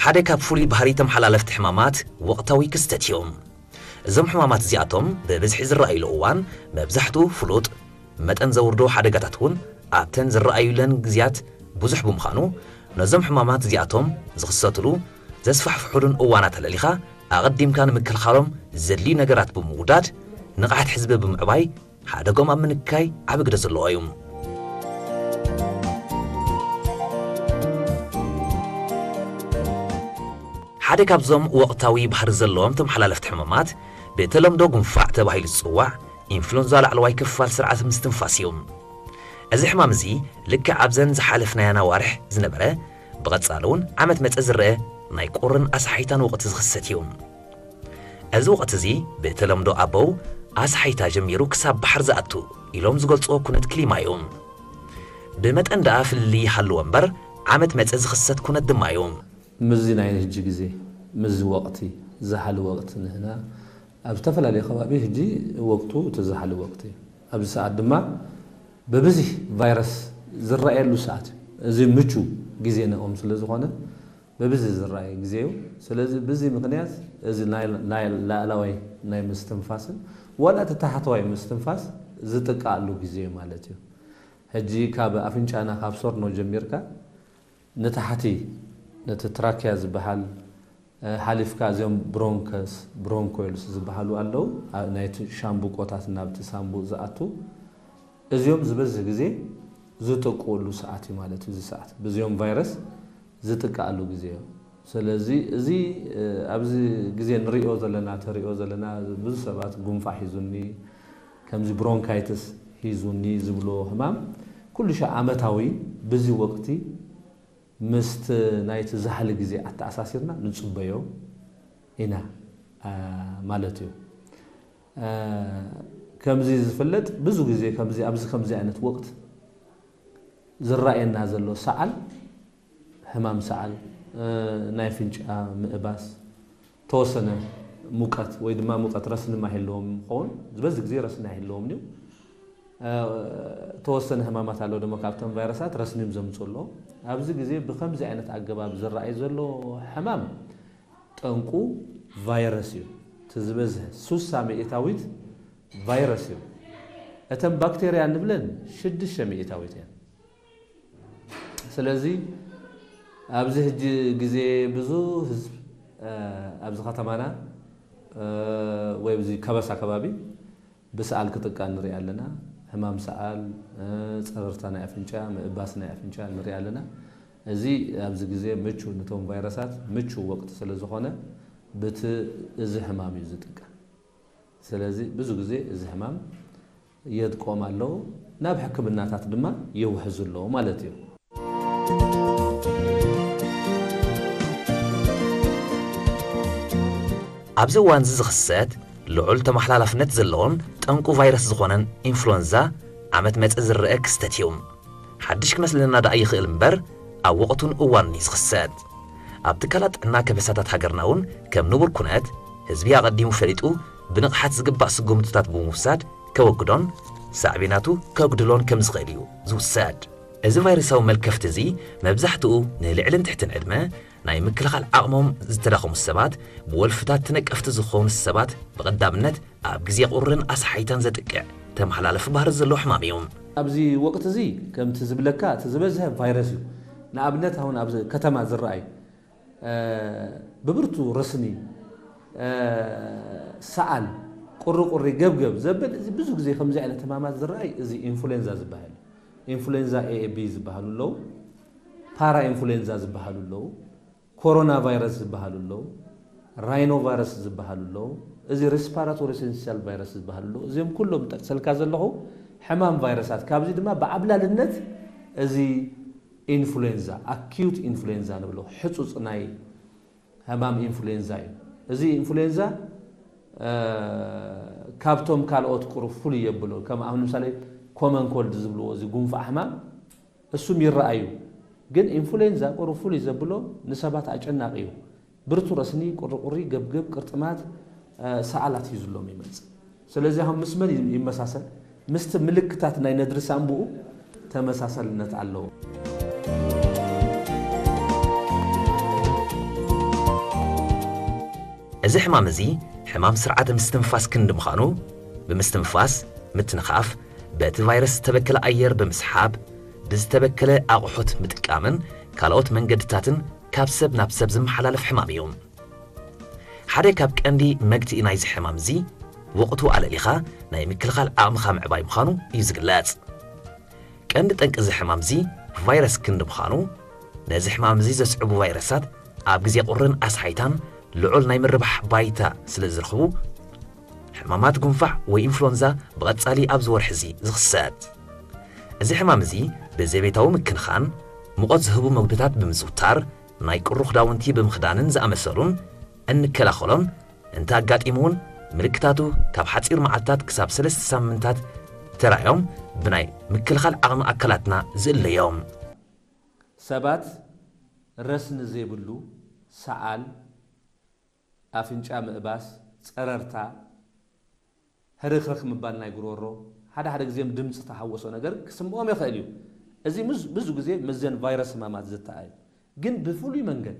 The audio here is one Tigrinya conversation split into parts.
ሓደ ካብ ፍሉይ ባህሪ ተመሓላለፍቲ ሕማማት ወቕታዊ ክስተት እዩ። እዞም ሕማማት እዚኣቶም ብብዝሒ ዝረኣይሉ እዋን መብዛሕትኡ ፍሉጥ፣ መጠን ዘውርዶ ሓደጋታት እውን ኣብተን ዝረኣዩለን ግዜያት ብዙሕ ብምዃኑ፣ ነዞም ሕማማት እዚኣቶም ዝኽሰቱሉ ዘስፋሕፍሑሉን እዋናት ኣለሊኻ ኣቐዲምካ ንምክልኻሎም ዘድልዩ ነገራት ብምውዳድ ንቕሓት ህዝቢ ብምዕባይ ሓደጎም ኣብ ምንካይ ዓቢ ግደ ዘለዎ እዩ። ሓደ ካብዞም ወቕታዊ ባህሪ ዘለዎም ተመሓላለፍቲ ሕማማት ብተለምዶ ጉንፋዕ ተባሂሉ ዝጽዋዕ ኢንፍሉንዛ ላዕለዋይ ክፋል ስርዓት ምስትንፋስ እዩ። እዚ ሕማም እዚ ልክዕ ኣብዘን ዝሓለፍናየን ኣዋርሕ ዝነበረ ብቐጻሊ እውን ዓመት መጸ ዝረአ ናይ ቁርን ኣስሓይታን ወቕቲ ዝኽሰት እዩ። እዚ ወቕቲ እዚ ብተለምዶ ኣበው ኣስሓይታ ጀሚሩ ክሳብ ባሕር ዝኣቱ ኢሎም ዝገልጽዎ ኩነት ክሊማ እዩ። ብመጠን ደኣ ፍልልይ ይሃልዎ እምበር ዓመት መጸ ዝኽሰት ኩነት ድማ እዩ። ምዚ ናይ ሕጂ ግዜ፣ ምዚ ወቕቲ፣ ዛሕሊ ወቕቲ ንህና ኣብ ዝተፈላለየ ከባቢ ሕጂ ወቅቱ እቲ ዛሕሊ ወቕቲ እዩ። ኣብዚ ሰዓት ድማ ብብዝሒ ቫይረስ ዝረኣየሉ ሰዓት እዩ። እዚ ምቹ ግዜ ንኦም ስለ ዝኾነ ብብዝሒ ዝረኣየ ግዜ እዩ። ስለዚ ብዚ ምኽንያት እዚ ናይ፣ ናይ ላዕላዋይ ናይ ምስትንፋስን ዋላ እቲ ታሕተዋይ ምስትንፋስ ዝጥቀኣሉ ግዜ እዩ ማለት እዩ። ሕጂ ካብ ኣፍንጫና ካብ ሰርኖ ጀሚርካ ንታሕቲ ነቲ ትራኪያ ዝበሃል፣ እ፣ ሓሊፍካ እዚኦም ብሮንከስ፣ ብሮንኮይልስ ዝበሃሉ ኣለዉ። ኣ-፣ ናይቲ ሻምቡቆታት ናብቲ ሳምቡእ ዝኣቱ። እዚኦም ዝበዝሕ ግዜ ዝጥቅኡሉ ሰዓት እዩ ማለት እዩ። እዚ ሰዓት ብዚኦም ቫይረስ ዝጥቀኣሉ ግዜ እዩ። ስለዚ እዚ፣ እ፣ ኣብዚ ግዜ ንሪኦ ዘለና፣ ተሪኦ ዘለና ብዙሕ ሰባት ጉንፋዕ ሒዙኒ፣ ከምዚ ብሮንካይትስ ሒዙኒ ዝብሎ ሕማም ኩሉ ሻዕ ዓመታዊ ብዚ ወቅቲ ምስቲ ናይቲ ዛሕሊ ግዜ ኣተኣሳሲርና ንጽበዮ ኢና፣ አ፣ ማለት እዩ። አ፣ ከምዚ ዝፍለጥ ብዙ ግዜ ከምዚ፣ ኣብዚ ከምዚ ዓይነት ወቅት ዝረኣየና ዘሎ ሰዓል፣ ሕማም ሰዓል፣ እ፣ ናይ ኣፍንጫ ምእባስ፣ ተወሰነ ሙቀት ወይ ድማ ሙቀት ረስኒ ማይ ህልዎም ይኸውን። ዝበዚ ግዜ ረስኒ ኣይህልዎም እዩ። እ፣ ተወሰነ ሕማማት ኣለዉ ድማ ካብቶም ቫይረሳት ረስኒም ዘምፅኡ ኣለዉ። ኣብዚ ግዜ ብከምዚ ዓይነት ኣገባብ ዝረኣይ ዘሎ ሕማም ጠንቁ ቫይረስ እዩ። እቲ ዝበዝሐ ሱሳ ሚእታዊት ቫይረስ እዩ። እተን ባክቴርያ ንብለን ሽዱሽተ ሚእታዊት እየን። ስለዚ ኣብዚ ሕጂ ግዜ ብዙ ህዝብ፣ እ፣ ኣብዚ ከተማና፣ እ፣ ወይ ኣብዚ ከበሳ ከባቢ ብሰኣል ክጥቃ ንርኢ ኣለና። ሕማም ሰኣል፣ እ፣ ጸረርታ ናይ ኣፍንጫ፣ ምእባስ ናይ ኣፍንጫ ንርኢ ኣለና። እዚ ኣብዚ ግዜ ምቹ፣ ነቶም ቫይረሳት ምቹ ወቅቲ ስለ ዝኾነ ብቲ እዚ ሕማም እዩ ዝጥቀ። ስለዚ ብዙ ግዜ እዚ ሕማም የጥቆም ኣለዉ፣ ናብ ሕክምናታት ድማ የውሕዙ ኣለዉ ማለት እዩ። ኣብዚ እዋን እዚ ዝኽሰት ልዑል ተመሓላላፍነት ዘለዎን ጠንቁ ቫይረስ ዝኾነን ኢንፍሉወንዛ ዓመት መጸ ዝረአ ክስተት እዩ። ሓድሽ ክመስለና ደኣ ይኽእል እምበር፣ ኣብ ወቕቱን እዋኑን እዩ ዝኽሰት። ኣብ ትካላት ጥዕና ከበሳታት ሃገርና እውን ከም ንቡር ኩነት፣ ህዝቢ ኣቐዲሙ ፈሊጡ ብንቕሓት ዝግባእ ስጉምትታት ብምውሳድ ከወግዶን ሳዕቤናቱ ከጉድሎን ከም ዝኽእል እዩ ዝውሰድ። እዚ ቫይረሳዊ መልከፍቲ እዚ መብዛሕትኡ ንልዕልን ትሕትን ዕድመ ናይ ምክልኻል ዓቕሞም ዝተዳኸሙ ሰባት፣ ብወልፍታት ተነቀፍቲ ዝኾኑ ሰባት ብቐዳምነት ኣብ ግዜ ቁርን ኣስሓይታን ዘጥቅዕ ተመሓላለፊ ባህሪ ዘለዎ ሕማም እዩ። ኣብዚ ወቕቲ እዚ ከምቲ ዝብለካ እቲ ዝበዝሐ ቫይረስ እዩ። ንኣብነት ኣሁን ኣብዚ ከተማ ዝረኣይ፣ እ፣ ብብርቱ ረስኒ፣ እ፣ ሰዓል፣ ቁሪ ቁሪ፣ ገብገብ ዘብል እዚ ብዙ ግዜ ከምዚ ዓይነት ሕማማት ዝረኣይ እዚ ኢንፍሉዌንዛ ዝበሃል። ኢንፍሉዌንዛ ኤ ኤ ቢ ዝበሃሉ ኣለዉ፣ ፓራ ኢንፍሉዌንዛ ዝበሃሉ ኣለዉ፣ ኮሮና ቫይረስ ዝበሃሉ ኣለዉ፣ ራይኖ ቫይረስ ዝበሃሉ ኣለዉ፣ እዚ ሬስፓራቶሪ ሲንሲሻል ቫይረስ ዝበሃሉ ኣለዉ። እዚኦም ኩሎም ጠቅሰልካ ዘለኹ ሕማም ቫይረሳት። ካብዚ ድማ ብዓብላልነት እዚ ኢንፍሉዌንዛ፣ ኣኪዩት ኢንፍሉዌንዛ ንብሎ፣ ሕጹጽ ናይ ሕማም ኢንፍሉዌንዛ እዩ። እዚ ኢንፍሉዌንዛ፣ እ፣ ካብቶም ካልኦት ቁሩብ ፍሉይ የብሎ። ከም ኣሁን ምሳሌ ኮመን ኮልድ ዝብልዎ እዚ ጉንፋዕ ሕማም እሱም ይረኣዩ። ግን ኢንፍሉዌንዛ ቁሩብ ፍሉይ ዘብሎ ንሰባት ኣጨናቂ እዩ። ብርቱ ረስኒ፣ ቁሪቁሪ፣ ገብገብ፣ ቅርጥማት፣ እ፣ ሰኣላት ሒዙሎም ይመጽእ። ስለዚ ኣሁን ምስ መን ይመሳሰል? ምስቲ ምልክታት ናይ ነድሪ ሳንቡኡ ተመሳሳልነት ኣለዎ። እዚ ሕማም እዚ ሕማም ስርዓተ ምስትንፋስ ክንዲ ምዃኑ፣ ብምስትንፋስ፣ ምትንኻፍ፣ በቲ ቫይረስ ዝተበከለ ኣየር ብምስሓብ፣ ብዝተበከለ ኣቑሑት ምጥቃምን ካልኦት መንገድታትን ካብ ሰብ ናብ ሰብ ዝመሓላለፍ ሕማም እዩ። ሓደ ካብ ቀንዲ መግትኢ ናይዚ ሕማም እዚ፣ ወቕቱ ኣለሊኻ ናይ ምክልኻል ዓቕምኻ ምዕባይ ምዃኑ እዩ ዝግለጽ። ቀንዲ ጠንቂ እዚ ሕማም እዚ ቫይረስ ክንዲ ምዃኑ፣ ነዚ ሕማም እዚ ዘስዕቡ ቫይረሳት ኣብ ግዜ ቁርን ኣስሓይታን ልዑል ናይ ምርባሕ ባይታ ስለ ዝረኽቡ፣ ሕማማት ጉንፋዕ ወይ ኢንፍሉወንዛ ብቐጻሊ ኣብዚ ወርሒ እዚ ዝኽሰት። እዚ ሕማም እዚ ብዘቤታዊ ምክንኻን፣ ሙቐት ዝህቡ መግብታት ብምዝውታር፣ ናይ ቁሩ ክዳውንቲ ብምኽዳንን ዝኣመሰሉን እንከላኸሎን፣ እንተ ኣጋጢሙ እውን ምልክታቱ ካብ ሓጺር መዓልታት ክሳብ ሰለስተ ሳምንታት ተራእዮም ብናይ ምክልኻል ዓቕሚ ኣካላትና ዝእለዮም። ሰባት ረስኒ ዘይብሉ ሰዓል፣ ኣፍንጫ ምእባስ፣ ጸረርታ፣ ህርኽርኽ ምባል ናይ ጉሮሮ፣ ሓደ ሓደ ግዜ ድምፂ ተሓወሶ ነገር ክስምኦም ይኽእል እዩ። እዚ ምዝ- ብዙ ግዜ ምስዘን ቫይረስ ህማማት ዝተኣዩ ግን ብፍሉይ መንገድ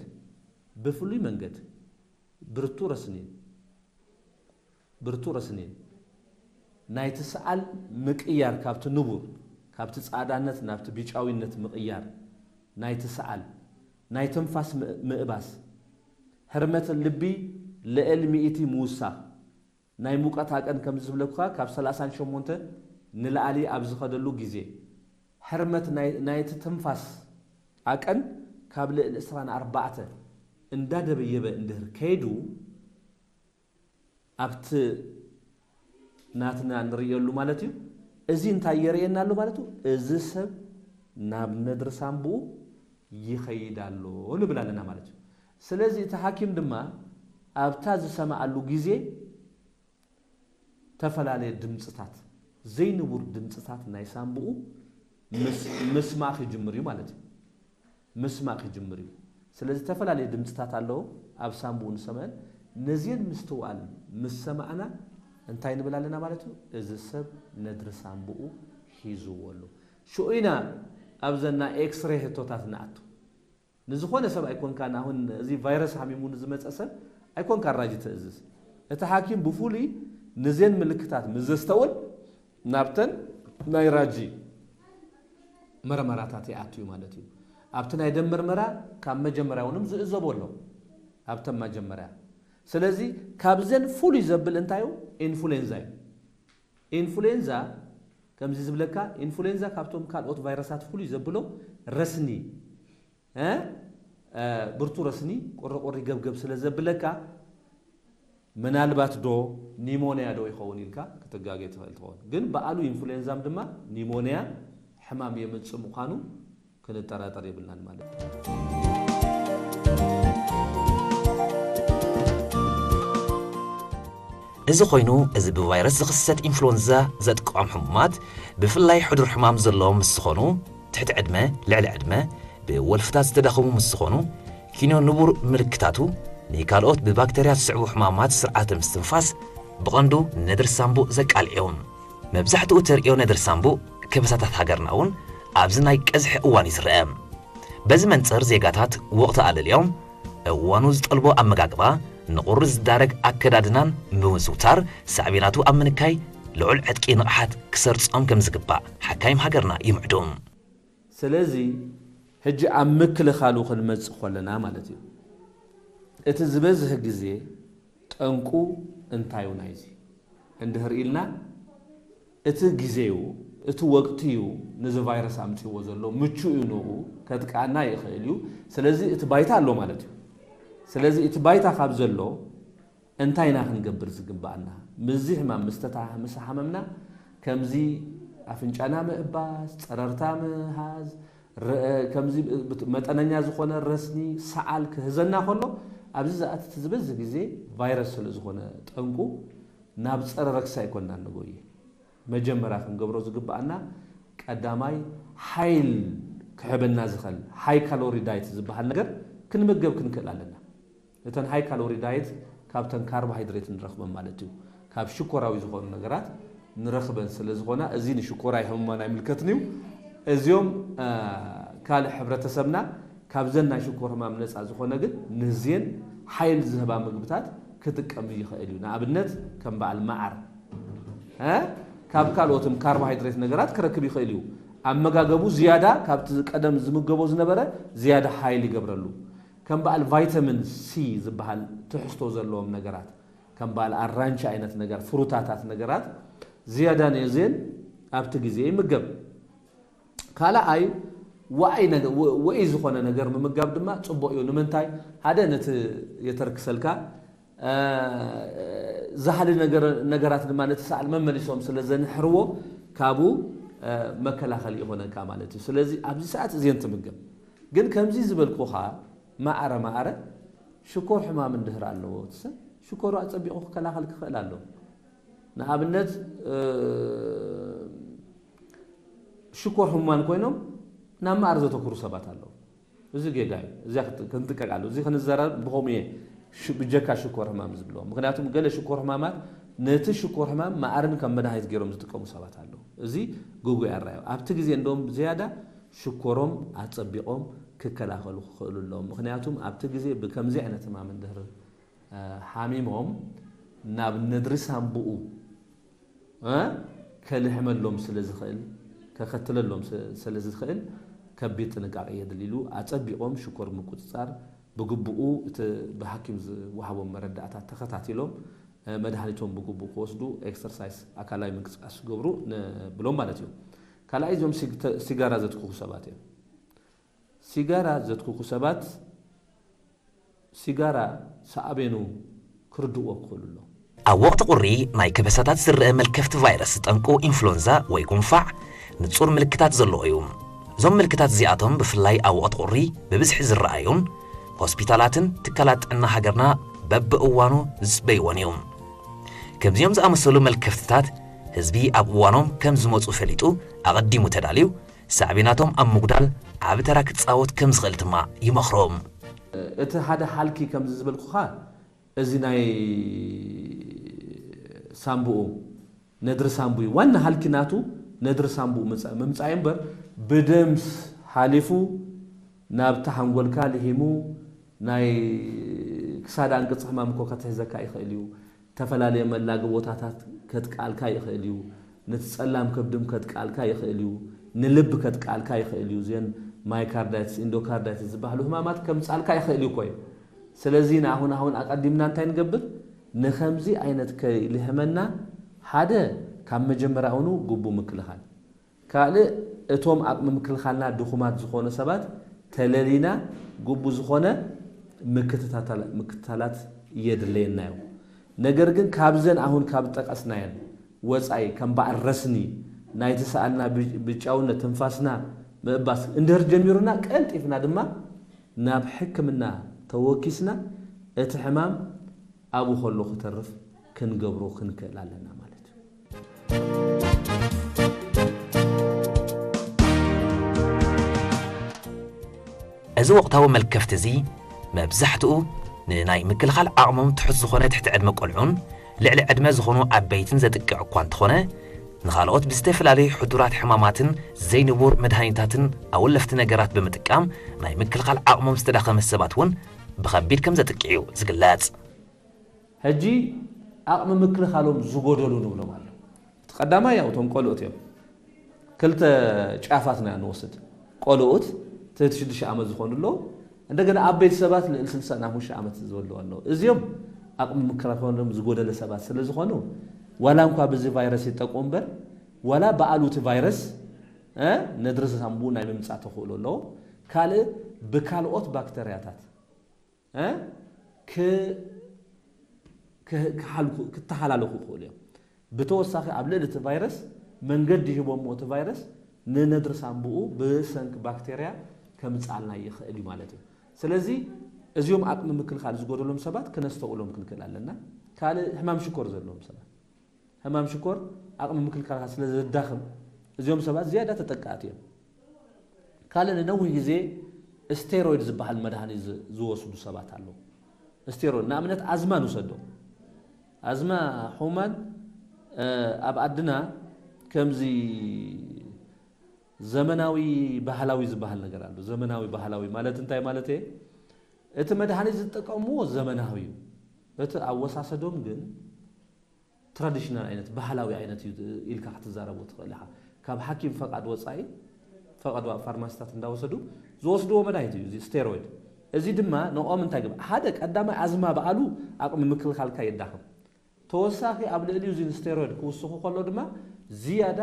ብፍሉይ መንገድ ብርቱ ረስኒን ብርቱ ረስኒን ናይቲ ሰዓል ምቅያር ካብቲ ንቡር ካብቲ ጻዕዳነት ናብቲ ቢጫዊነት ምቅያር ናይቲ ሰዓል ናይ ትንፋስ ምእ- ምእባስ ህርመት ልቢ ልዕል ሚእቲ ምውሳኽ ናይ ሙቀት ኣቀን ከምዚ ዝብለኩኻ ካብ ሰላሳን ሸሞንተ ንላዕሊ ኣብ ዝኸደሉ ግዜ ህርመት ናይ- ናይቲ ትንፋስ ኣቀን ካብ ልዕሊ ዕስራን ኣርባዕተ እንዳደበየበ እንድህር ከይዱ ኣብቲ ናትና ንርእየሉ ማለት እዩ። እዚ እንታይ የርእየና ኣሎ ማለት እዩ? እዚ ሰብ ናብ ነድሪ ሳንቡኡ ይኸይድ ኣሎ ንብል ኣለና ማለት እዩ። ስለዚ እቲ ሓኪም ድማ ኣብታ ዝሰምዓሉ ግዜ ዝተፈላለየ ድምፅታት ዘይንቡር ድምፅታት ናይ ሳንቡኡ ምስ- ምስማዕ ክጅምር እዩ ማለት እዩ። ምስማዕ ክጅምር እዩ። ስለዚ ዝተፈላለየ ድምፅታት ኣለዉ ኣብ ሳንቡኡ ንሰምዐን ነዚአን ምስትውኣል ምስ ሰማዕና እንታይ ንብል ኣለና ማለት እዩ? እዚ ሰብ ነድሪ ሳንቡኡ ሒዝዎ ኣሎ። ሽዑ ኢና ኣብዘና ኤክስሬ ህቶታት ንኣቱ። ንዝኾነ ሰብ ኣይኮንካን። ኣሁን እዚ ቫይረስ ሓሚሙ ንዝመፀ ሰብ ኣይኮንካን ራጂ ተእዝዝ። እቲ ሓኪም ብፍሉይ ንዜን ምልክታት ምስ ዘስተውል ናብተን ናይ ራጂ መርመራታት ይኣቱ እዩ ማለት እዩ። ኣብቲ ናይ ደም መርመራ ካብ መጀመርያ እውን ዝእዘቦ ኣሎ ኣብተን መጀመርያ። ስለዚ ካብዘን ፍሉይ ዘብል እንታይ እዩ? ኢንፍሉዌንዛ እዩ። ኢንፍሉዌንዛ ከምዚ ዝብለካ፣ ኢንፍሉዌንዛ ካብቶም ካልኦት ቫይረሳት ፍሉይ ዘብሎ ረስኒ እ ብርቱ ረስኒ ቁሪቁሪ ገብገብ ስለ ዘብለካ ምናልባት ዶ ኒሞንያ ዶ ይኸውን ኢልካ ክትጋገ ትኽእል ትኸውን። ግን በኣሉ ኢንፍሉዌንዛም ድማ ኒሞንያ ሕማም የምፅእ ምዃኑ ክንጠራጠር የብልናን ማለት እዩ። እዚ ኮይኑ፣ እዚ ብቫይረስ ዝኽሰት ኢንፍሉወንዛ ዘጥቅዖም ሕሙማት፣ ብፍላይ ሕዱር ሕማም ዘለዎም ምስ ዝኾኑ፣ ትሕቲ ዕድመ፣ ልዕሊ ዕድመ፣ ብወልፍታት ዝተዳኸሙ ምስ ዝኾኑ፣ ኪንዮ ንቡር ምልክታቱ ንካልኦት ብባክተርያ ዝስዕቡ ሕማማት ስርዓተ ምስትንፋስ ብቐንዱ ነድሪ ሳምቡእ ዘቃልዕ እዩ። መብዛሕትኡ ተርእዮ ነድሪ ሳምቡእ ከበሳታት ሃገርና እውን ኣብዚ ናይ ቀዝሒ እዋን እዩ ዝረአ። በዚ መንፅር ዜጋታት ወቕቲ ኣለልዮም እዋኑ ዝጠልቦ ኣመጋግባ፣ ንቑሪ ዝዳረግ ኣከዳድናን ምውዝውታር ሳዕቤናቱ ኣብ ምንካይ ልዑል ዕጥቂ ንቕሓት ክሰርጾም ከም ዝግባእ ሓካይም ሃገርና ይምዕዱ። ስለዚ ሕጂ ኣብ ምክልኻሉ ክንመጽእ ከለና ማለት እዩ። እቲ ዝበዝሕ ግዜ ጠንቁ እንታይ እዩ ናይዚ እንድህር ኢልና፣ እቲ ግዜ እዩ፣ እቲ ወቅቲ እዩ፣ ነዚ ቫይረስ ኣምጺዎ ዘሎ ምቹእ እዩ፣ ንኡ ከጥቃና ይኽእል እዩ። ስለዚ እቲ ባይታ ኣሎ ማለት እዩ። ስለዚ እቲ ባይታ ካብ ዘሎ እንታይ ኢና ክንገብር ዝግባኣና? ምስዚ ሕማም ምስ ተታ- ምስ ሓመምና ከምዚ ኣፍንጫና ምእባስ፣ ጸረርታ ምሃዝ፣ ረ- ከምዚ ብት- መጠነኛ ዝኾነ ረስኒ፣ ሰዓል ክህዘና ከሎ ኣብዚ ዝኣትት ዝበዝሕ ግዜ ቫይረስ ስለ ዝኾነ ጠንቁ ናብ ጸረ ረክሲ ኣይኮንና ንጎየ። መጀመርያ ክንገብሮ ዝግባኣና ቀዳማይ ሓይል ክሕበና ዝኽእል ሃይ ካሎሪ ዳይት ዝበሃል ነገር ክንምገብ ክንክእል ኣለና። እተን ሃይ ካሎሪ ዳይት ካብተን ካርቦሃይድሬት ንረኽበን ማለት እዩ። ካብ ሽኮራዊ ዝኾኑ ነገራት ንረኽበን ስለ ዝኾና እዚ ንሽኮራ ይህሙማን ኣይምልከትን እዩ። እዚኦም ካልእ ሕብረተሰብና ካብዘን ናይ ሽኮር ህማም ነፃ ዝኾነ ግን ንዝየን ሓይል ዝህባ ምግብታት ክጥቀም ይኽእል እዩ። ንኣብነት ከም በዓል መዓር እ? ካብ ካልኦትም ካርቦሃይድሬት ነገራት ክረክብ ይኽእል እዩ። ኣመጋገቡ ዝያዳ ካብቲ ቀደም ዝምገቦ ዝነበረ ዝያዳ ሓይል ይገብረሉ። ከም በዓል ቫይታሚን ሲ ዝበሃል ትሕዝቶ ዘለዎም ነገራት ከም በዓል ኣራንቺ ዓይነት ነገር፣ ፍሩታታት ነገራት ዝያዳ ነዚን ኣብቲ ግዜ ይምገብ። ካልኣይ ዋይ ነገ- ወ- ወኢ ዝኾነ ነገር ምምጋብ ድማ ጽቡቕ እዩ። ንምንታይ? ሓደ ነቲ የተርክሰልካ ዛህሊ ነገራት ድማ ነቲ ሳዕል መመሊሶም ስለ ዘንሕርዎ ካብኡ መከላኸሊ ይኾነካ ማለት እዩ። ስለዚ ኣብዚ ሰዓት እዚን ትምገብ። ግን ከምዚ ዝበልኩኻ ማዕረ ማዕረ ሽኮር ሕማም እንድህር ኣለዎ ትሰ ሽኮሩ ኣጸቢቑ ክከላኸል ክኽእል ኣሎ። ንኣብነት ሽኮር ሕሙማን ኮይኖም ናብ ማዕር ዘተኩሩ ሰባት ኣለዉ። እዚ ጌጋ እዩ። እዚኣ ክንጥቀቅ ኣለዎ። እዚ ክንዘራረብ ብኸምኡ እየ ብጀካ ሽኮር ሕማም ዝብልዎ። ምኽንያቱም ገለ ሽኮር ሕማማት ነቲ ሽኮር ሕማም ማዕርን ከም መድሃኒት ገይሮም ዝጥቀሙ ሰባት ኣለዉ። እዚ ግጉይ ኣረኣእያ። ኣብቲ ግዜ እንደውም ዝያዳ ሽኮሮም ኣጸቢቖም ክከላኸሉ ክኽእሉ ኣለዎም። ምኽንያቱም ኣብቲ ግዜ ብከምዚ ዓይነት ሕማም እንድህር ሓሚሞም ናብ ነድሪ ሳምቡኡ ከልሕመሎም ስለ ዝኽእል፣ ከኸትለሎም ስለ ዝኽእል ከቢድ ጥንቃቄ የድሊ ኢሉ ኣጸቢቖም ሽኮር ምቁጽጻር ብግቡኡ እቲ ብሓኪም ዝወሃቦም መረዳእታት ተኸታቲሎም መድሃኒቶም ብግቡእ ክወስዱ፣ ኤክሰርሳይስ ኣካላዊ ምንቅስቃስ ክገብሩ ንብሎም ማለት እዩ። ካልኣይ እዞም ሲጋራ ዘትክኹ ሰባት እዮም። ሲጋራ ዘትክኹ ሰባት ሲጋራ ሳዕቤኑ ክርድእዎ ክኽእሉ ኣለዎም። ኣብ ወቕቲ ቁሪ ናይ ከበሳታት ዝረአ መልከፍቲ ቫይረስ ዝጠንቁ ኢንፍሉንዛ ወይ ጉንፋዕ ንጹር ምልክታት ዘለዎ እዩ። እዞም ምልክታት እዚኣቶም ብፍላይ ኣብ ወቕቲ ቁሪ ብብዝሒ ዝረኣዩን ሆስፒታላትን ትካላት ጥዕና ሃገርና በብእዋኑ ዝጽበይዎን እዩ። ከምዚኦም ዝኣመሰሉ መልከፍትታት ህዝቢ ኣብ እዋኖም ከም ዝመጹ ፈሊጡ ኣቐዲሙ ተዳልዩ ሳዕቤናቶም ኣብ ምጉዳል ዓቢ ተራ ክጻወት ከም ዝኽእል ድማ ይመኽሮም። እቲ ሓደ ሃልኪ ከምዚ ዝበልኩኻ እዚ ናይ ሳምቡኡ ነድሪ ሳምቡዩ ዋና ሃልኪ ናቱ ነድሪ ሳምቡኡ ምምጻእ እምበር ብደምስ ሓሊፉ ናብቲ ሓንጎልካ ልሂሙ ናይ ክሳድ ኣንቅጽ ሕማም እኮ ከትሕዘካ ይኽእል እዩ። ዝተፈላለየ መላጊ ቦታታት ከጥቃልካ ይኽእል እዩ። ነቲ ጸላም ከብድም ከጥቃልካ ይኽእል እዩ። ንልብ ከጥቃልካ ይኽእል እዩ። እዚን ማይካርዳይትስ፣ ኢንዶካርዳይትስ ዝበሃሉ ህማማት ከምጻልካ ይኽእል እዩ ኮይ። ስለዚ ንኣሁን ኣሁን ኣቐዲምና እንታይ ንገብር? ንኸምዚ ዓይነት ከይልህመና ሓደ ካብ መጀመርያውኑ ግቡ ምክልኻል ካልእ እቶም ኣቕሚ ምክልኻልና ድኹማት ዝኾኑ ሰባት ተለሊና ግቡ ዝኾነ ምክትታላት የድለየና እዩ። ነገር ግን ካብዘን ኣሁን ካብ ጠቀስናየን ወፃኢ ከም በዓል ረስኒ ናይቲ ሰኣልና ብጫውነት ትንፋስና ምእባስ እንድህር ጀሚሩና ቀልጢፍና ድማ ናብ ሕክምና ተወኪስና እቲ ሕማም ኣብኡ ከሎ ክተርፍ ክንገብሮ ክንክእል ኣለና ማለት እዩ። እዚ ወቕታዊ መልከፍቲ እዚ መብዛሕትኡ ንናይ ምክልኻል ዓቕሞም ትሑት ዝኾነ ትሕቲ ዕድመ ቆልዑን ልዕሊ ዕድመ ዝኾኑ ዓበይትን ዘጥቅዕ እኳ እንተኾነ ንኻልኦት ብዝተፈላለዩ ሕዱራት ሕማማትን ዘይንቡር መድሃኒታትን ኣወለፍቲ ነገራት ብምጥቃም ናይ ምክልኻል ዓቕሞም ዝተዳኸመ ሰባት እውን ብኸቢድ ከም ዘጥቅዕ እዩ ዝግለጽ። ሕጂ ዓቕሚ ምክልኻሎም ዝጎደሉ ንብሎም ኣሎ። እቲ ቀዳማይ ያው እቶም ቆልኡት እዮም። ክልተ ጫፋት ኢና ንወስድ። ቆልኡት ትሕቲ ሽዱሽተ ዓመት ዝኾኑ ኣለዉ። እንደገና ዓበይቲ ሰባት ልዕሊ ስልሳ ናብ ሓሙሽተ ዓመት ዝበሉ ኣለዉ። እዚኦም ዓቕሚ ምክልኻሎም ዝጎደለ ሰባት ስለ ዝኾኑ ዋላ እንኳ ብዚ ቫይረስ ይጠቅኡ እምበር ዋላ ብኣሉቲ ቫይረስ ነድሪ ሳምቡኡ ናይ ምምፃእ ተኽእሎ ኣለዎ። ካልእ ብካልኦት ባክተርያታት ክተሓላለኹ ይኽእሉ እዮም። ብተወሳኺ ኣብ ልዕሊ እቲ ቫይረስ መንገዲ ሂቦሞ እቲ ቫይረስ ንነድሪ ሳምቡኡ ብሰንኪ ባክቴርያ ከምፅኣልና ይኽእል እዩ ማለት እዩ። ስለዚ እዚኦም ዓቕሚ ምክልኻል ዝጎደሎም ሰባት ክነስተውሎም ክንክእል ኣለና። ካልእ ሕማም ሽኮር ዘለዎም ሰባት ሕማም ሽኮር ዓቕሚ ምክልካልካ ስለ ዘዳኽም እዚኦም ሰባት ዝያዳ ተጠቃእቲ እዮም። ካልእ ንነዊህ ግዜ ስቴሮይድ ዝበሃል መድሃኒት ዝወስዱ ሰባት ኣለዉ። ስቴሮይድ ንኣብነት ኣዝማ ንውሰዶ። ኣዝማ ሕሙማን ኣብ ዓድና ከምዚ ዘመናዊ ባህላዊ ዝበሃል ነገር ኣሎ። ዘመናዊ ባህላዊ ማለት እንታይ ማለት እየ? እቲ መድሃኒት ዝጥቀምዎ ዘመናዊ እዩ። በቲ ኣወሳሰዶም ግን ትራዲሽናል ዓይነት፣ ባህላዊ ዓይነት እዩ ኢልካ ክትዛረቦ ትኽእል ኢኻ። ካብ ሓኪም ፈቓድ ወጻኢ፣ ፈቐዶ ኣብ ፋርማሲታት እንዳወሰዱ ዝወስድዎ መድሃኒት እዩ እዚ ስቴሮይድ። እዚ ድማ ንኦም እንታይ ግብ ሓደ ቀዳማይ ኣዝማ በኣሉ ኣቕሚ ምክልኻልካ የዳኽም። ተወሳኺ ኣብ ልዕሊኡ እዚ ስቴሮይድ ክውስኹ ከሎ ድማ ዝያዳ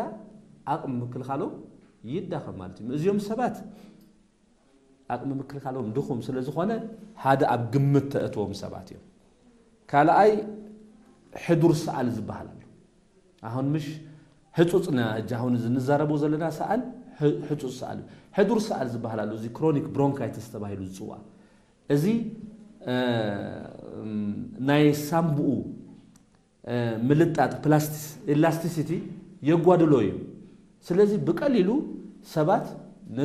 ኣቕሚ ምክልኻሎም ይዳኸም ማለት እዩ። እዚኦም ሰባት ኣቕሚ ምክልኻሎም ድኹም ስለ ዝኾነ ሓደ ኣብ ግምት ተእትዎም ሰባት እዮም። ካልኣይ ሕዱር ሰኣል ዝበሃል ኣሎ። ኣሁን ምሽ ህጹጽ ና እጃ ኣሁን እዚ ንዛረቦ ዘለና ሰኣል ህ- ህጹጽ ሰኣል እዩ። ሕዱር ሰኣል ዝበሃል ኣሎ። እዚ ክሮኒክ ብሮንካይትስ ተባሂሉ ዝጽዋዕ እዚ እ፣ ናይ ሳምብኡ እ፣ ምልጣጥ ፕላስቲስ ኢላስቲሲቲ የጓድሎ እዩ። ስለዚ ብቀሊሉ ሰባት ን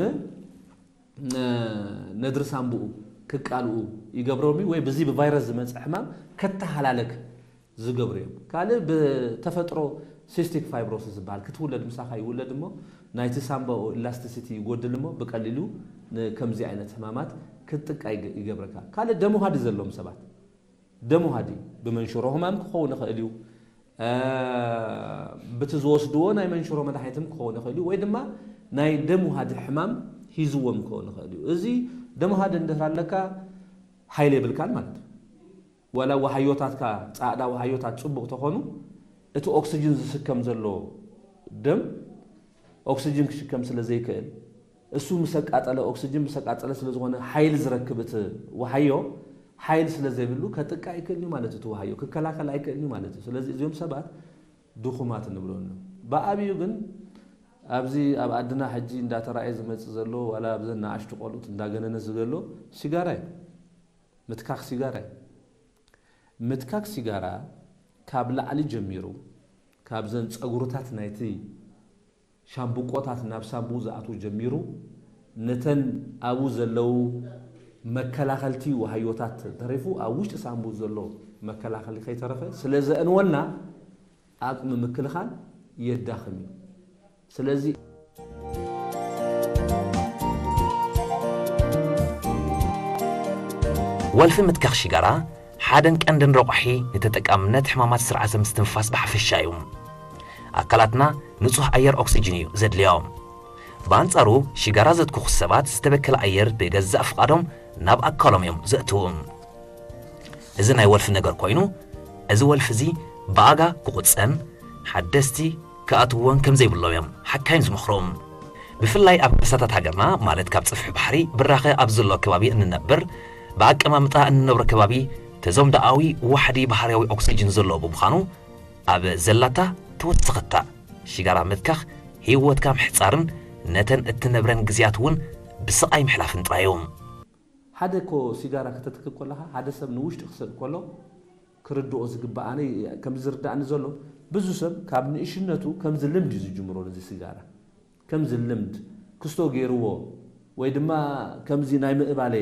ን- ነድሪ ሳምብኡ ክቃልኡ ይገብሮም እዩ ወይ ብዚ ብቫይረስ ዝመፅእ ሕማም ከተሃላለክ ዝገብሩ እዮም። ካልእ ብተፈጥሮ ሲስቲክ ፋይብሮሲስ ዝበሃል ክትውለድ ምሳኻ ይውለድ እሞ ናይቲ ሳምባኡ ኢላስቲሲቲ ይጎድል እሞ ብቀሊሉ ንከምዚ ዓይነት ሕማማት ክትጥቃ ይገ- ይገብረካ። ካልእ ደም ውሃዲ ዘለዎም ሰባት ደም ውሃዲ ብመንሽሮ ህማም ክኸውን ይኽእል እዩ። ብቲ ዝወስድዎ ናይ መንሽሮ መድሓኒትም ክኸውን ይኽእል እዩ ወይ ድማ ናይ ደም ውሃዲ ሕማም ሂዝዎም ክኸውን ይኽእል እዩ። እዚ ደም ውሃዲ እንድሕር ኣለካ ሓይሊ የብልካን ማለት እዩ። ዋላ ወሃዮታትካ ፃዕዳ ወሃዮታት ፅቡቕ ተኾኑ እቲ ኦክስጅን ዝስከም ዘሎ ደም ኦክስጅን ክሽከም ስለ ዘይክእል እሱ ምስ ኣቃጠለ ኦክስጅን ምስ ኣቃጠለ ስለ ዝኾነ ሓይሊ ዝረክብ እቲ ወሃዮ ሓይሊ ስለ ዘይብሉ ከጥቃ ኣይክእልን እዩ ማለት እዩ። እቲ ወሃዮ ክከላኸል ኣይክእልን እዩ ማለት እዩ። ስለዚ እዚኦም ሰባት ድኹማት ንብሎም። ብኣብዩ ግን ኣብዚ ኣብ ኣድና ሕጂ እንዳተራእየ ዝመጽእ ዘሎ ዋላ ኣብዘን ንኣሽቱ ቆልኡት እንዳገነነ ዝገሎ ሲጋራ እዩ። ምትካኽ ሲጋራ እዩ። ምትካኽ ሲጋራ ካብ ላዕሊ ጀሚሩ ካብዘን ጸጉርታት ናይቲ ሻምብቆታት ናብ ሳምብኡ ዝኣትዉ ጀሚሩ ነተን ኣብኡ ዘለዉ መከላኸልቲ ወሃዮታት ተሪፉ ኣብ ውሽጢ ሳምብኡ ዘሎ መከላኸሊ ከይተረፈ ስለ ዘእንወና ኣቕሚ ምክልኻል የዳኽም እዩ። ስለዚ ወልፊ ምትካኽ ሽጋራ ሓደን ቀንድን ረቋሒ ንተጠቃምነት ሕማማት ስርዓተ ምስትንፋስ ብሓፈሻ እዩ። ኣካላትና ንጹህ ኣየር ኦክሲጅን እዩ ዘድልዮም። ብኣንጻሩ ሽጋራ ዘትኩኹ ሰባት ዝተበከለ ኣየር ብገዛእ ፍቓዶም ናብ ኣካሎም እዮም ዘእትዉ። እዚ ናይ ወልፊ ነገር ኮይኑ፣ እዚ ወልፊ እዚ ብኣጋ ክቑጸን ሓደስቲ ክኣትውዎን ከም ዘይብሎም እዮም ሓካይም ዝመኽሩ። ብፍላይ ኣብ ከርሳታት ሃገርና ማለት ካብ ጽፍሒ ባሕሪ ብራኸ ኣብ ዘሎ ከባቢ እንነብር፣ ብኣቀማምጣ እንነብሮ ከባቢ ተዘምዶኣዊ ዋሕዲ ባህርያዊ ኦክሲጅን ዘለዎ ብምዃኑ ኣብ ዘላታ ተወሰኸታ ሽጋራ ምትካኽ ህይወትካ ምሕጻርን ነተን እትነብረን ግዜያት እውን ብስቓይ ምሕላፍን ጥራይ እዩ። ሓደ እኮ ሲጋራ ከተትክእ ከለኻ ሓደ ሰብ ንውሽጢ ክስእ ከሎ ክርድኦ ዝግባእ ኣነ ከምዚ ዝርዳእኒ ዘሎ ብዙ ሰብ ካብ ንእሽነቱ ከምዚ ልምድ እዩ ዝጅምሮ ነዚ ሲጋራ ከምዚ ልምድ ክስቶ ገይርዎ ወይ ድማ ከምዚ ናይ ምእባለ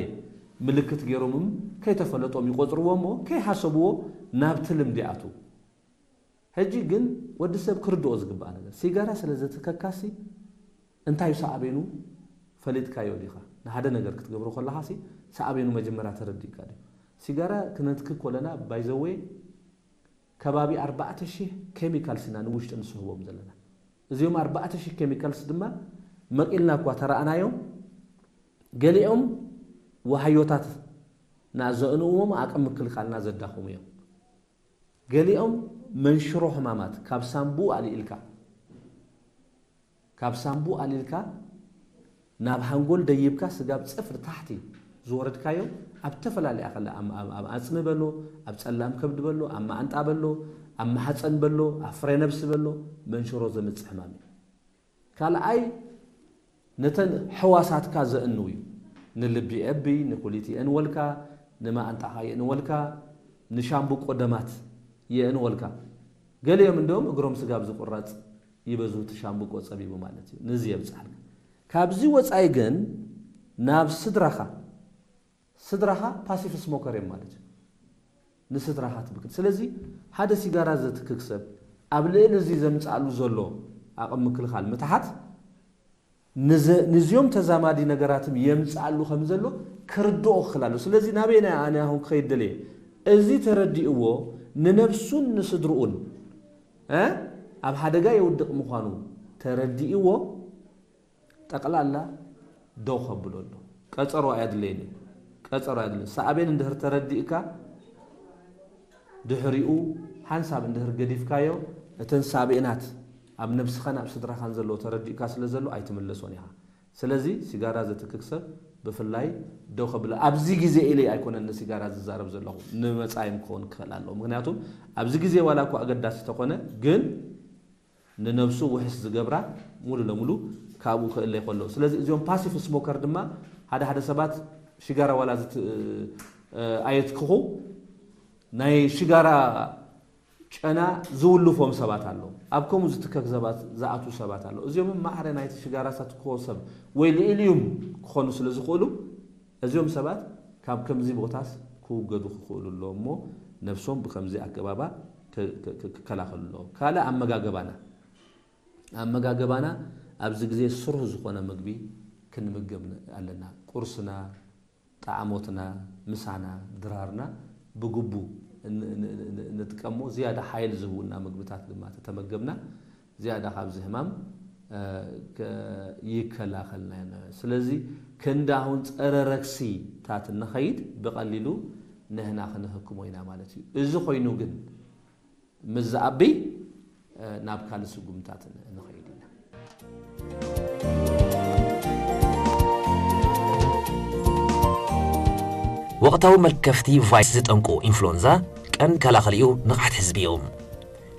ምልክት ገይሮምም ከይተፈለጦም ይቆፅርዎ እሞ ከይሓሰብዎ ናብቲ ልምዲ ይኣትዉ። ሕጂ ግን ወዲ ሰብ ክርድኦ ዝግባእ ነገር ሲጋራ ስለ ዘትከካሲ እንታይ እዩ ሳዕቤኑ ፈሊጥካዮ ዲኻ? ንሓደ ነገር ክትገብሮ ከለኻሲ ሳዕቤኑ መጀመርያ ተረዲእካ ድዩ? ሲጋራ ክነትክክ ከለና ባይዘወይ ከባቢ ኣርባዕተ ሺህ ኬሚካልስ ኢና ንውሽጢ ንስሕቦም ዘለና። እዚኦም ኣርባዕተ ሺህ ኬሚካልስ ድማ መቒልና እኳ ተረኣናዮም ገሊኦም ወሃዮታት ና ዘእንዎም ኣቕም ምክልኻልና ዘዳኽሙ እዮም። ገሊኦም መንሽሮ ሕማማት ካብ ሳምቡ ኣልኢልካ ካብ ሳምቡ ኣልኢልካ ናብ ሃንጎል ደይብካ ስጋብ ጽፍሪ ታሕቲ ዝወረድካዮ ኣብ ተፈላለያ ከላ ኣብ ኣጽሚ በሎ ኣብ ጸላም ከብዲ በሎ ኣብ ማዓንጣ በሎ ኣብ ማሕጸን በሎ ኣብ ፍሬ ነብሲ በሎ መንሽሮ ዘምጽእ ሕማም እዩ። ካልኣይ ነተን ሕዋሳትካ ዘእንው እዩ። ንልቢ የእቢ፣ ንኩሊት የእንወልካ፣ ንማኣንጣኻ የእንወልካ፣ ንሻምብቆ ደማት የእንወልካ። ገሊኦም እንደውም እግሮም ስጋብ ዝቁረጽ ይበዝሁ እቲ ሻምብቆ ጸቢቡ ማለት እዩ። ንዚ የብጽሓልካ። ካብዚ ወጻኢ ግን ናብ ስድራኻ ስድራኻ ፓሲቭ ስሞከር እዮም ማለት እዩ። ንስድራኻ ትብክል። ስለዚ ሓደ ሲጋራ ዘትክክ ሰብ ኣብ ልዕሊ እዚ ዘምጽኣሉ ዘሎ ኣቕም ምክልኻል ምትሓት ንዚኦም ተዛማዲ ነገራትም የምጽኣሉ ከም ዘሎ ክርድኦ ክኽእል ኣለዎ። ስለዚ ናበየናይ ኣነ ኣሁን ክኸይድ ደልየ እዚ ተረዲእዎ ንነብሱን ንስድርኡን እ ኣብ ሓደጋ የውድቕ ምዃኑ ተረዲእዎ ጠቕላላ ደው ከብሎ ኣሎ። ቀጸሮ ኣየድለየን እዩ። ቀጸሮ ኣየድለየን። ሳዕቤን እንድህር ተረዲእካ ድሕሪኡ ሓንሳብ እንድህር ገዲፍካዮ እተን ሳዕቤናት ኣብ ነብስኻን ኣብ ስድራኻን ዘለዎ ተረዲእካ ስለ ዘሎ ኣይትምለሶን ኢኻ። ስለዚ ሲጋራ ዘትክክ ሰብ ብፍላይ ደው ከብለ ኣብዚ ግዜ ኢለ ኣይኮነን ንሲጋራ ዝዛረብ ዘለኹ ንመጻኢም ክኸውን ክኽእል ኣለዎ። ምክንያቱም ኣብዚ ግዜ ዋላ እኳ ኣገዳሲ ተኾነ ግን ንነብሱ ውሕስ ዝገብራ ሙሉ ለሙሉ ካብኡ ክእለ ይኸሎ። ስለዚ እዚኦም ፓሲቭ ስሞከር ድማ ሓደ ሓደ ሰባት ሽጋራ ዋላ ዝት- ኣየትክኹ ናይ ሽጋራ ጨና ዝውልፎም ሰባት ኣለዉ። ኣብ ከምኡ ዝትከክ ሰባት ዝኣትዉ ሰባት ኣለዉ። እዚኦም ማዕረ ናይቲ ሽጋራ ሳትክዎ ሰብ ወይ ልኢልዩም ክኾኑ ስለ ዝኽእሉ እዚኦም ሰባት ካብ ከምዚ ቦታስ ክውገዱ ክኽእሉ ኣለዎም እሞ ነብሶም ብከምዚ ኣገባባ ክ- ክ- ክ- ክከላኸሉ ኣለዎም። ካልእ ኣመጋገባና ኣመጋገባና ኣብዚ ግዜ ስሩህ ዝኾነ ምግቢ ክንምገብ ን- ኣለና። ቁርስና፣ ጣዕሞትና፣ ምሳና፣ ድራርና ብግቡ ን- ን- ን- ንጥቀሞ ዝያዳ ሓይል ዝህቡና ምግብታት ድማ ተተመገብና ዝያዳ ካብዚ ህማም እ፣ ከ- ይከላኸልና ኢና። ስለዚ ክንዲ ኣሁን ጸረ ረክሲታት እንኸይድ ብቐሊሉ ንህና ክንህክሞ ኢና ማለት እዩ። እዚ ኮይኑ ግን ምስ ዝኣቢ እ፣ ናብ ካልእ ስጉምታት ን- ንኸይድ ኢና። ወቕታዊ መልከፍቲ ቫይረስ ዝጠንቁ ኢንፍሉወንዛ ቀንዲ ከላኸሊኡ ንቕሓት ህዝቢ እዩ።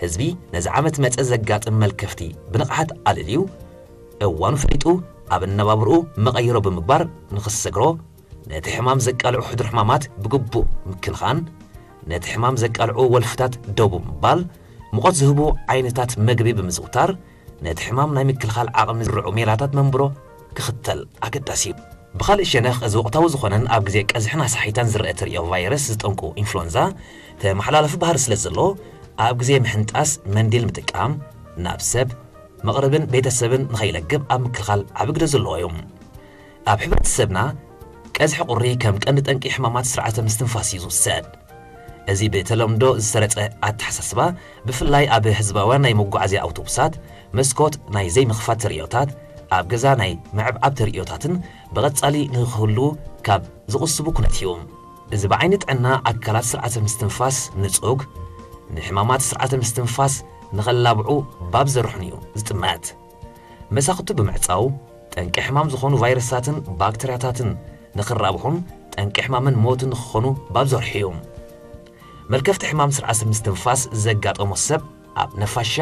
ህዝቢ ነዚ ዓመት መጸ ዘጋጥም መልከፍቲ ብንቕሓት ኣለልዩ እዋኑ ፈሊጡ ኣብ ኣነባብርኡ መቐይሮ ብምግባር ንኽሰግሮ ነቲ ሕማም ዘቃልዑ ሕዱር ሕማማት ብግቡእ ምክንኻን፣ ነቲ ሕማም ዘቃልዑ ወልፍታት ደው ብምባል፣ ሙቐት ዝህቡ ዓይነታት መግቢ ብምዝውታር፣ ነቲ ሕማም ናይ ምክልኻል ዓቕሚ ዝርዑ ሜላታት መንብሮ ክኽተል ኣገዳሲ እዩ። ብኻልእ ሸነኽ፣ እዚ ወቕታዊ ዝኾነን ኣብ ግዜ ቀዝሕን ሃሳሒታን ዝረአ ተርእዮ ቫይረስ ዝጠንቁ ኢንፍሉወንዛ ተመሓላለፊ ባህሪ ስለ ዘሎ፣ ኣብ ግዜ ምሕንጣስ መንዲል ምጥቃም፣ ናብ ሰብ፣ መቕርብን ቤተሰብን ንኸይለግብ ኣብ ምክልኻል ዓቢ ግደ ዘለዎ እዩ። ኣብ ሕብረተሰብና ቀዝሒ ቁሪ ከም ቀንዲ ጠንቂ ሕማማት ስርዓተ ምስትንፋስ እዩ ዝውሰድ። እዚ ብተለምዶ ዝሰረጸ ኣተሓሳስባ ብፍላይ ኣብ ህዝባውያን ናይ መጓዓዝያ ኣውቶቡሳት መስኮት ናይ ዘይምኽፋት ተርእዮታት፣ ኣብ ገዛ ናይ ምዕብዓብ ተርእዮታትን ብቐጻሊ ንኽህሉ ካብ ዝቕስቡ ኩነት እዩ። እዚ ብዓይኒ ጥዕና ኣካላት ስርዓተ ምስትንፋስ ንጹግ፣ ንሕማማት ስርዓተ ምስትንፋስ ንኸላብዑ ባብ ዘርሑን እዩ ዝጥመት። መሳኹቱ ብምዕጻው፣ ጠንቂ ሕማም ዝኾኑ ቫይረሳትን ባክተርያታትን ንኽራብሑን ጠንቂ ሕማምን ሞትን ንኽኾኑ ባብ ዘርሑ እዩ። መልከፍቲ ሕማም ስርዓተ ምስትንፋስ ዘጋጠሞ ሰብ ኣብ ነፋሻ፣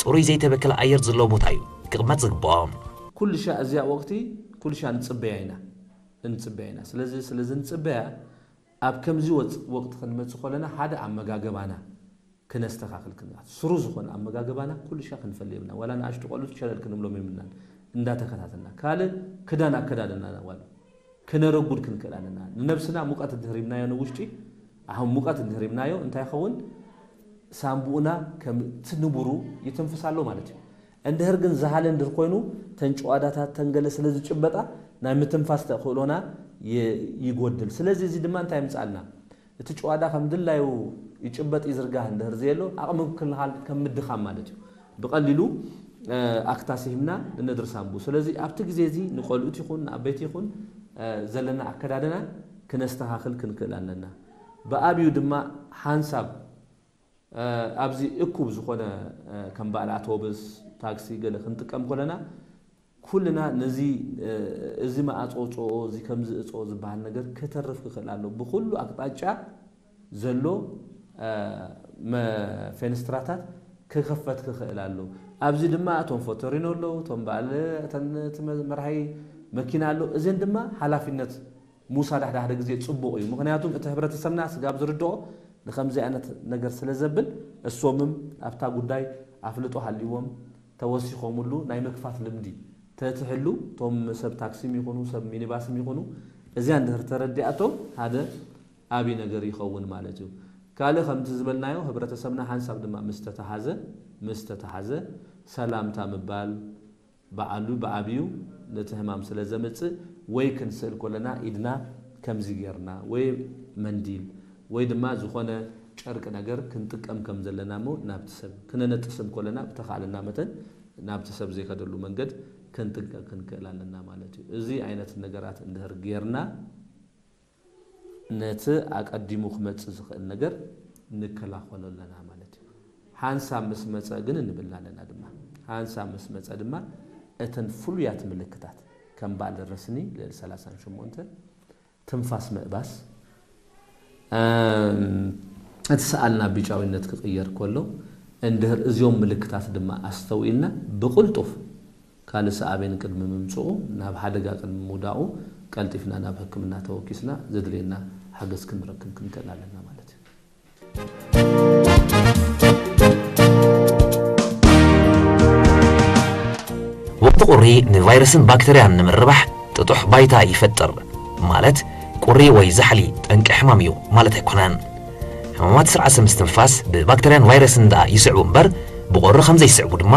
ጽሩይ ዘይተበከለ ኣየር ዘለዎ ቦታ እዩ ክቕመጥ ዝግብኦ። ኩሉ ሻዕ እዚኣ ወቕቲ ኩሉ ሻዕ ንጽበያ ኢና፣ ንጽበያ ኢና። ስለዚ፣ ስለዚ ንጽበያ ኣብ ከምዚ ወጽ-፣ ወቕቲ ክንመጽእ ከለና ሓደ ኣመጋገባና ክነስተኻኽል ክንግባት። ስሩ ዝኾነ ኣመጋገባና ኩሉ ሻዕ ክንፈሊ የብልና። ዋላ ንኣሽቱ ቆልዑት ሸለል ክንብሎም የብልናን። እንዳተከታተልና። ካልእ ክዳን ኣከዳድናና ዋላ ክነረጉድ ክንክእል ኣለና። ንነብስና ሙቐት እንድህር ሂብናዮ ንውሽጢ፣ ኣሁን ሙቐት እንድህር ሂብናዮ እንታይ ይኸውን? ሳንቡእና ከም እቲ ንቡሩ ይትንፍስ ኣሎ ማለት እዩ። እንድህር ግን ዝሃለ እንድህር ኮይኑ፣ ተን ጭዋዳታት ተን ገለ ስለ ዝጭበጣ፣ ናይ ምትንፋስ ተኽእሎና ይ-፣ ይጎድል። ስለዚ እዚ ድማ እንታይ የምጽኣልና? እቲ ጭዋዳ ከም ድላዩ ይጭበጥ ይዝርጋህ እንድህር ዘየሎ፣ ዓቕሚ ምክልኻል ከም ምድኻም ማለት እዩ። ብቐሊሉ፣ እ፣ ኣክታሲ ሂብና ንነድር ሳንቡእ። ስለዚ ኣብቲ ግዜ እዚ ንቆልኡት ይኹን ንዓበይቲ ይኹን፣ እ፣ ዘለና ኣከዳድና ክነስተኻኽል ክንክእል ኣለና። ብኣብዩ ድማ ሓንሳብ፣ እ፣ ኣብዚ እኩብ ዝኾነ፣ እ፣ ከም በዓል ኣውቶቡስ፣ ታክሲ ገለ ክንጥቀም ከለና፣ ኩልና ነዚ፣ እ፣ እዚ መኣጾ ጾኦ፣ እዚ ከምዚ እጾ ዝበሃል ነገር ከተርፍ ክኽእል ኣሎ። ብኹሉ ኣቅጣጫ ዘሎ፣ እ፣ መ-፣ ፌንስትራታት ክኽፈት ክኽእል ኣሎ። ኣብዚ ድማ እቶም ፎቶሪኖ ኣለዉ፣ እቶም በዓል፣ እተን፣ እቲ መ-፣ መርሃይ መኪና ኣሎ። እዘን ድማ ሓላፊነት ምውሳድ ሓደ ሓደ ግዜ ጽቡቕ እዩ። ምኽንያቱም እቲ ሕብረተሰብና ስጋብ ዝርድኦ ንኸምዚ ዓይነት ነገር ስለ ዘብል፣ እሶምም ኣብታ ጉዳይ ኣፍልጦ ሃልይዎም ተወሲኾምሉ ናይ ምክፋት ልምዲ ተትሕሉ፣ እቶም ሰብ ታክሲም ይኹኑ፣ ሰብ ሚኒባስም ይኹኑ፣ እዚኣ እንድህር ተረዲኣቶም ሓደ ዓቢ ነገር ይኸውን ማለት እዩ። ካልእ ከምቲ ዝበልናዮ፣ ሕብረተሰብና ሓንሳብ ድማ ምስ ተተሓዘ፣ ምስ ተተሓዘ፣ ሰላምታ ምባል፣ በዓሉ ብዓብዩ ነቲ ሕማም ስለ ዘምጽእ፣ ወይ ክንስእል ከለና ኢድና ከምዚ ጌርና፣ ወይ መንዲል፣ ወይ ድማ ዝኾነ ጨርቂ ነገር ክንጥቀም ከም ዘለና እሞ ናብቲ ሰብ ክነነጥስም ከለና ብተኻእለና መጠን ናብቲ ሰብ ዘይከደሉ መንገድ ክንጥንቀቅ ክንክእል ኣለና ማለት እዩ። እዚ ዓይነት ነገራት እንድህር ጌርና ነቲ ኣቀዲሙ ክመጽእ ዝኽእል ነገር ንከላኸሎ ኣለና ማለት እዩ። ሓንሳብ ምስ መጸ ግን እንብላ ኣለና ድማ። ሓንሳብ ምስ መጸ ድማ እተን ፍሉያት ምልክታት ከም በዓል ረስኒ ልዕሊ ሰላሳን ሸሞንተ ትንፋስ ምእባስ፣ እቲ ሰኣል ናብ ቢጫዊነት ክቕየር ከሎ፣ እንድህር እዚኦም ምልክታት ድማ ኣስተውኢልና ብቕልጡፍ ካልእ ሰኣቤን ቅድሚ ምምጽኡ ናብ ሓደጋ ቅድሚ ምውዳቑ ቀልጢፍና ናብ ሕክምና ተወኪስና ዘድልየና ሓገዝ ክንረክብ ክንክእል ኣለና ማለት እዩ። ወቕቲ ቁሪ ንቫይረስን ባክተርያን ንምርባሕ ጥጡሕ ባይታ ይፈጥር። ማለት ቁሪ ወይ ዛሕሊ ጠንቂ ሕማም እዩ ማለት ኣይኮነን። ሕማማት ስርዓተ ምስትንፋስ ብባክተርያን ቫይረስን ደኣ ይስዕቡ እምበር ብቁሪ ከም ዘይስዕቡ ድማ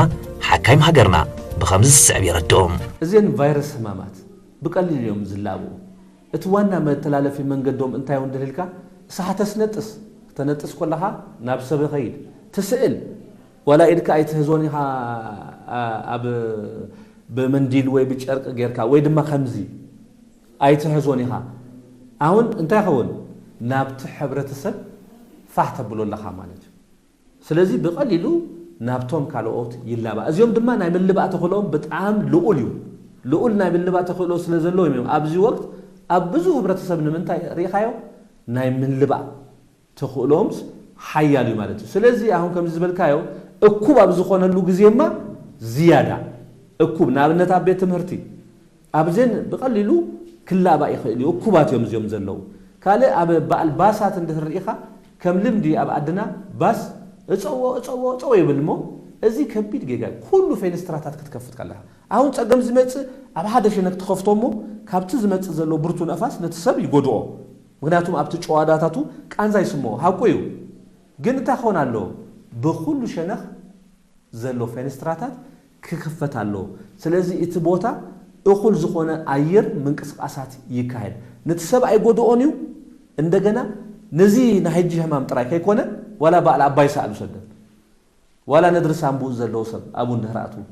ሓካይም ሃገርና ብኸምዚ ዝስዕብ የረድኡ። እዘን ቫይረስ ሕማማት ብቀሊል እዮም ዝላብኡ። እቲ ዋና መተላለፊ መንገዶም እንታይ እውን ደሊልካ ሳሕ ተስነጥስ ክተነጥስ ኮለኻ ናብ ሰብ ኸይድ ትስእል ዋላ ኢድካ ኣይትህዞን ኢኻ ኣብ ብመንዲል ወይ ብጨርቂ ጌርካ ወይ ድማ ከምዚ ኣይትሕዞን ኢኻ። ኣሁን እንታይ ይኸውን ናብቲ ሕብረተሰብ ፋሕ ተብሎ ኣለኻ ማለት እዩ። ስለዚ ብቐሊሉ ናብቶም ካልኦት ይላባእ። እዚኦም ድማ ናይ ምልባእ ተኽእሎኦም ብጣዕሚ ልኡል እዩ። ልኡል ናይ ምልባእ ተኽእሎ ስለ ዘለዎም እዮም ኣብዚ ወቅት ኣብ ብዙ ህብረተሰብ ንምንታይ ርኢኻዮ ናይ ምልባእ ተኽእሎኦምስ ሓያል እዩ ማለት እዩ። ስለዚ ኣሁን ከምዚ ዝበልካዮ እኩብ ኣብ ዝኾነሉ ግዜማ ዝያዳ እኩብ ንኣብነት ኣብ ቤት ትምህርቲ ኣብዘን ብቐሊሉ ክላባእ ይኽእል እዩ። እኩባት እዮም እዚኦም ዘለዉ። ካልእ ኣብ በዓል ባሳት እንድህር ርኢኻ ከም ልምዲ ኣብ ዓድና ባስ እፀዎ እፀዎ እፀዎ ይብል እሞ እዚ ከቢድ ጌጋ እዩ። ኩሉ ፌንስትራታት ክትከፍት ከለኻ ኣሁን ፀገም ዝመፅእ ኣብ ሓደ ሸነክ ትኸፍቶ እሞ ካብቲ ዝመፅእ ዘሎ ብርቱ ነፋስ ነቲ ሰብ ይጎድኦ። ምክንያቱም ኣብቲ ጨዋዳታቱ ቃንዛ ይስምኦ ሓቁ እዩ። ግን እንታይ ክኾን ኣለዎ ብኩሉ ሸነኽ ዘሎ ፌንስትራታት ክክፈት ኣለዎ። ስለዚ እቲ ቦታ እኹል ዝኾነ ኣየር ምንቅስቃሳት ይካየድ። ነቲ ሰብ ኣይጎድኦን እዩ። እንደገና ነዚ ናይ ሕጂ ሕማም ጥራይ ከይኮነ ዋላ በዓል ኣባይ ሰኣል ውሰደን ዋላ ነድሪ ሳምቡእ ዘለዎ ሰብ ኣብኡ እንድሕር ኣትዉ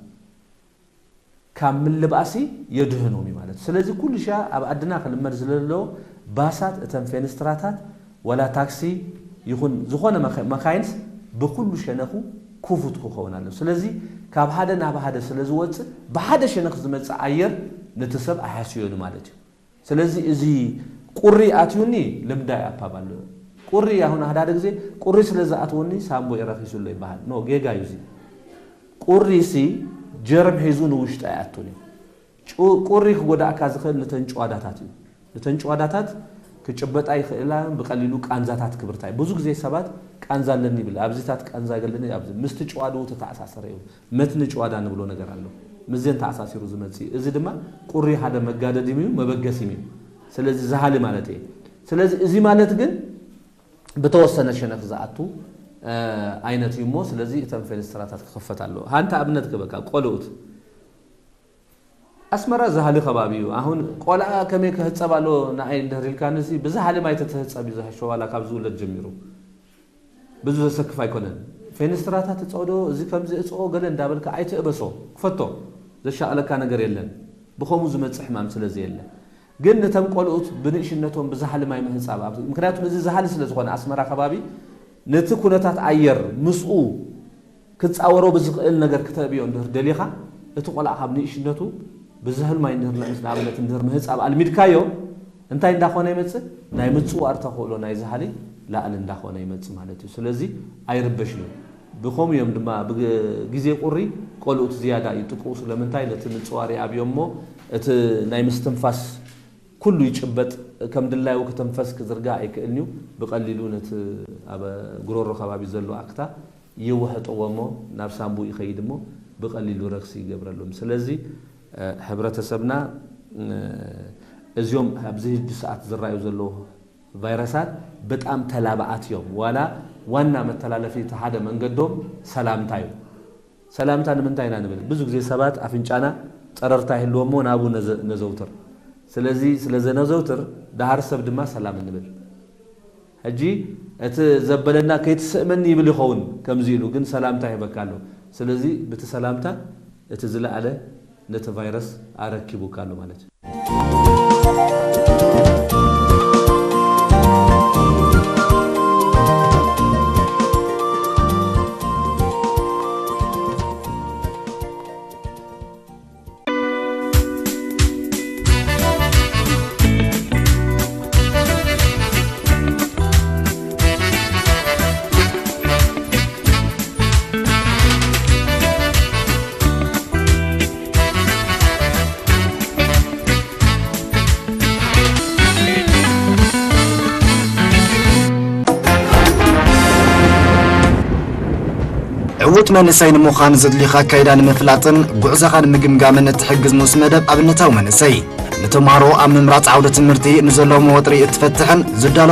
ካብ ምልባእሲ የድህኖም እዩ ማለት እዩ። ስለዚ ኩሉ ሻ ኣብ ዓድና ክልመድ ዝለለዎ ባሳት እተን ፌንስትራታት ዋላ ታክሲ ይኹን ዝኾነ መካይንስ ብኩሉ ሸነኹ ክፉት ክኸውን ኣለዎ። ስለዚ ካብ ሓደ ናብ ሓደ ስለ ዝወፅእ ብሓደ ሸነኽ ዝመፅእ ኣየር ነቲ ሰብ ኣይሃስዮን ማለት እዩ። ስለዚ እዚ ቁሪ ኣትዩኒ ልምዳይ ኣፓብ ኣሎ። ቁሪ ኣሁን ሓደ ሓደ ግዜ ቁሪ ስለ ዝኣትወኒ ሳምቦ የረኺሱ ኣሎ ይበሃል። ኖ ጌጋ እዩ እዚ። ቁሪ ሲ ጀርም ሒዙ ንውሽጢ ኣይኣቱን እዩ። ቁሪ ክጎዳእካ ዝኽእል ንተን ጭዋዳታት እዩ። ንተን ጭዋዳታት ክጭበጣ ይኽእላ ብቀሊሉ ቃንዛታት ክብርታ እዩ። ብዙ ግዜ ሰባት ቃንዛ ኣለኒ ይብል ኣብዚታት ቃንዛ ገለኒ ኣብዚ ምስቲ ጭዋድኡ ተተኣሳሰረ እዩ። መትኒ ጭዋዳ ንብሎ ነገር ኣሎ። ምስዘን ተኣሳሲሩ ዝመጽእ እዩ። እዚ ድማ ቁሪ ሓደ መጋደዲም እዩ መበገሲም እዩ። ስለዚ ዝሃሊ ማለት እየ። ስለዚ እዚ ማለት ግን ብተወሰነ ሸነኽ ዝኣቱ ዓይነት እዩ እሞ ስለዚ እተን ፌንስትራታት ክኽፈት ኣለዎ። ሃንቲ ኣብነት ክበካ ቆልኡት ኣስመራ ዝሃሊ ከባቢ እዩ። ኣሁን ቆልኣ ከመይ ክህፀብ ኣለዎ ንዓይ እንድህር ኢልካኒ እዚ ብዝሃሊ ማይ ተትህፀብ እዩ ዝሕሾ ዋላ ካብ ዝውለድ ጀሚሩ። ብዙ ዘሰክፍ ኣይኮነን። ፌንስትራታት እፀዶ እዚ ከምዚ እፅኦ ገለ እንዳበልካ ኣይትእበሶ። ክፈቶ ዘሻቕለካ ነገር የለን። ብኸምኡ ዝመፅእ ሕማም ስለ ዘየለ ግን ነተም ቆልኡት ብንእሽነቶም ብዝሃሊ ማይ ምሕፃብ ኣብ ምክንያቱም እዚ ዝሃሊ ስለ ዝኾነ ኣስመራ ከባቢ ነቲ ኩነታት ኣየር ምስኡ ክፃወሮ ብዝኽእል ነገር ክተእብዮ እንድህር ደሊኻ እቲ ቆልዓ ካብ ንእሽነቱ ብዝህል ማይ እንድህር ንዕስ ንኣብነት እንድህር ምህፃብ ኣልሚድካዮ እንታይ እንዳኾነ ይመፅእ ናይ ምፅዋር ተኽእሎ ናይ ዝሃሊ ላእሊ እንዳኾነ ይመፅእ ማለት እዩ። ስለዚ ኣይርበሽን እዩ። ብኸምኡ እዮም ድማ ብግዜ ቁሪ ቆልኡት ዝያዳ ይጥቅኡ ስለምንታይ ነቲ ምፅዋር ይኣብዮ እሞ እቲ ናይ ምስትንፋስ ኩሉ ይጭበጥ ከም ድላዩ ክተንፈስ ክዝርጋ ኣይክእልን እዩ። ብቐሊሉ ነቲ ኣብ ጉሮሮ ከባቢ ዘሎ ኣክታ ይውሕጥዎ እሞ ናብ ሳምቡ ይኸይድ እሞ ብቐሊሉ ረክሲ ይገብረሎም። ስለዚ ሕብረተሰብና እዚኦም ኣብዚ ህጂ ሰዓት ዝረኣዩ ዘለዉ ቫይረሳት በጣም ተላባኣት እዮም። ዋላ ዋና መተላለፊ እቲ ሓደ መንገዶም ሰላምታ እዩ። ሰላምታ ንምንታይ ኢና ንብል? ብዙ ግዜ ሰባት ኣፍንጫና ጸረርታ ይህልዎ እሞ ናብኡ ነዘውትር። ስለዚ ስለ ዘነዘውትር ደሃር ሰብ ድማ ሰላም እንብል። ሕጂ እቲ ዘበለና ከይትስእመኒ ይብል ይኸውን፣ ከምዚ ኢሉ ግን ሰላምታ ይህበካ ኣሎ። ስለዚ ብቲ ሰላምታ እቲ ዝለኣለ ነቲ ቫይረስ ኣረኪቡካ ኣሎ ማለት እዩ። ዕዉት መንእሰይ ንምዃን ዘድልዩኻ ኣካይዳ ንምፍላጥን ጉዕዞኻ ንምግምጋምን እትሕግዝ ንኡስ መደብ ኣብነታዊ መንእሰይ። ንተምሃሮ ኣብ ምምራጽ ዓውደ ትምህርቲ ንዘለዎም ወጥሪ እትፈትሕን ዝዳሎ